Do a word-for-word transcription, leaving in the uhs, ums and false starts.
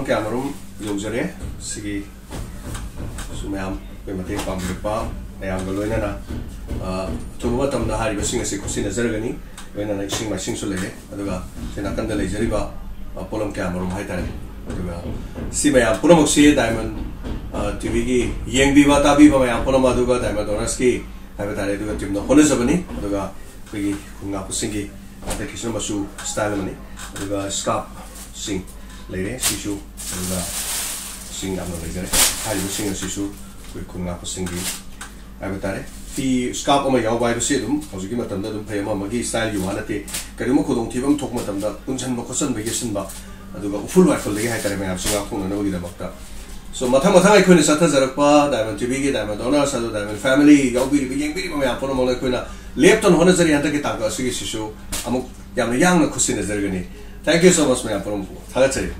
ꯀꯌꯥ ꯃꯔꯨꯝ ꯌꯧꯖꯔꯦ꯫ ꯁꯤꯒꯤ ꯁꯨ ꯃꯌꯥꯝ ꯑꯩꯈꯣꯏ ꯃꯇꯦꯡ ꯄꯥꯡꯕꯤꯔꯛꯄ ꯃꯌꯥꯝꯒ ꯂꯣꯏꯅꯅ, ꯑ, ꯑꯊꯨꯕ ꯃꯇꯝꯗ ꯍꯥꯏꯔꯤꯕꯁꯤꯡ ꯑꯁꯤ ꯈꯨꯠꯁꯤꯟꯅꯖꯔꯒꯅꯤ꯫ ꯂꯣꯏꯅꯅ ꯏꯁꯤꯡ ꯃꯥꯏꯁꯤꯡꯁꯨ ꯂꯩꯔꯦ꯫ ꯑꯗꯨꯒ ꯁꯤ ꯅꯥꯀꯟꯗ ꯂꯩꯖꯔꯤꯕ, ꯑ, ꯄꯣꯠꯂꯝ ꯀꯌꯥ ꯃꯔꯨꯝ ꯍꯥꯏꯇꯥꯔꯦ꯫ ꯑꯗꯨꯒ ꯁꯤ ꯃꯌꯥꯝ ꯄꯨꯝꯅꯃꯛꯁꯤ Diamond, ꯑ, TVꯒꯤ ꯌꯦꯡꯕꯤꯕ ꯇꯥꯕꯤꯕ ꯃꯌꯥꯝ ꯄꯨꯝꯅꯃꯛ, ꯑꯗꯨꯒ Diamond Donorsꯀꯤ ꯍꯥꯏꯕ ꯇꯥꯔꯦ, ꯑꯗꯨꯒ teamꯅ ꯍꯣꯠꯅꯖꯕꯅꯤ꯫ ꯑꯗꯨꯒ ꯑꯩꯈꯣꯏꯒꯤ ꯈꯨꯟ ꯉꯥꯛꯄꯁꯤꯡꯒꯤ ꯍꯟꯗꯛꯀꯤꯁꯤꯅ ꯃꯆꯨ style ꯑꯃꯅꯤ꯫ ꯑꯗꯨꯒ scarfꯁꯤꯡ ꯂꯩꯔꯦ꯫ ꯁꯤꯁꯨ ꯑꯗꯨꯒ ꯁꯤꯡ ꯌꯥꯝꯅ ꯂꯩꯖꯔꯦ꯫ ꯍꯥꯏꯔꯤꯕꯁꯤꯡ ꯑꯁꯤꯁꯨ ꯑꯩꯈꯣꯏ ꯈꯨꯟ ꯉꯥꯛꯄꯁꯤꯡꯒꯤ ꯍꯥꯏꯕ ꯇꯥꯔꯦ꯫ ꯐꯤ scarf ꯑꯃ ꯌꯥꯎꯕ ꯍꯥꯏꯕꯁꯤ ꯑꯗꯨꯝ ꯍꯧꯖꯤꯛꯀꯤ ꯃꯇꯝꯗ ꯑꯗꯨꯝ ꯐꯩ, ꯑꯃ ꯑꯃꯒꯤ styleꯒꯤ ꯋꯥ ꯅꯠꯇꯦ꯫ ꯀꯔꯤꯒꯨꯝꯕ ꯈꯨꯗꯣꯡꯊꯤꯕ ꯑꯃ ꯊꯣꯛꯄ ꯃꯇꯝꯗ ꯄꯨꯟꯁꯤꯟꯕ ꯈꯣꯠꯆꯟꯕ, ꯌꯦꯠꯁꯤꯟꯕ, ꯑꯗꯨꯒ ꯎꯐꯨꯜ ꯋꯥꯏꯐꯨꯜꯗꯒꯤ ꯍꯥꯏꯇꯥꯔꯦ, ꯃꯌꯥꯝꯁꯤ ꯉꯥꯛꯊꯣꯛꯅꯅꯕꯒꯤꯗꯃꯛꯇ꯫ So, ꯃꯊꯪ ꯃꯊꯪ ꯑꯩꯈꯣꯏꯅ ꯆꯠꯊꯖꯔꯛꯄ Diamond TVꯒꯤ, Diamond Donors, ꯑꯗꯨ Diamond Family ꯌꯥꯎꯕꯤꯔꯤꯕ, ꯌꯦꯡꯕꯤꯔꯤꯕ ꯃꯌꯥꯝ ꯄꯨꯝꯅꯃꯛꯅ ꯑꯩꯈꯣꯏꯅ ꯂꯦꯞꯇꯅ ꯍꯣꯠꯅꯖꯔꯤ꯫ ꯍꯟꯗꯛꯀꯤ ꯇꯥꯡꯀꯛ ꯑꯁꯤꯒꯤꯁꯤꯁꯨ ꯑꯃꯨꯛ ꯌꯥꯝꯅ ꯌꯥꯡꯅ ꯈꯨꯠꯁꯤꯟꯅꯖꯔꯒꯅꯤ꯫ Thank you so much ꯃꯌꯥꯝ ꯄꯨꯝꯅꯃꯛꯄꯨ꯫ ꯊꯥꯒꯠꯆꯔꯤ꯫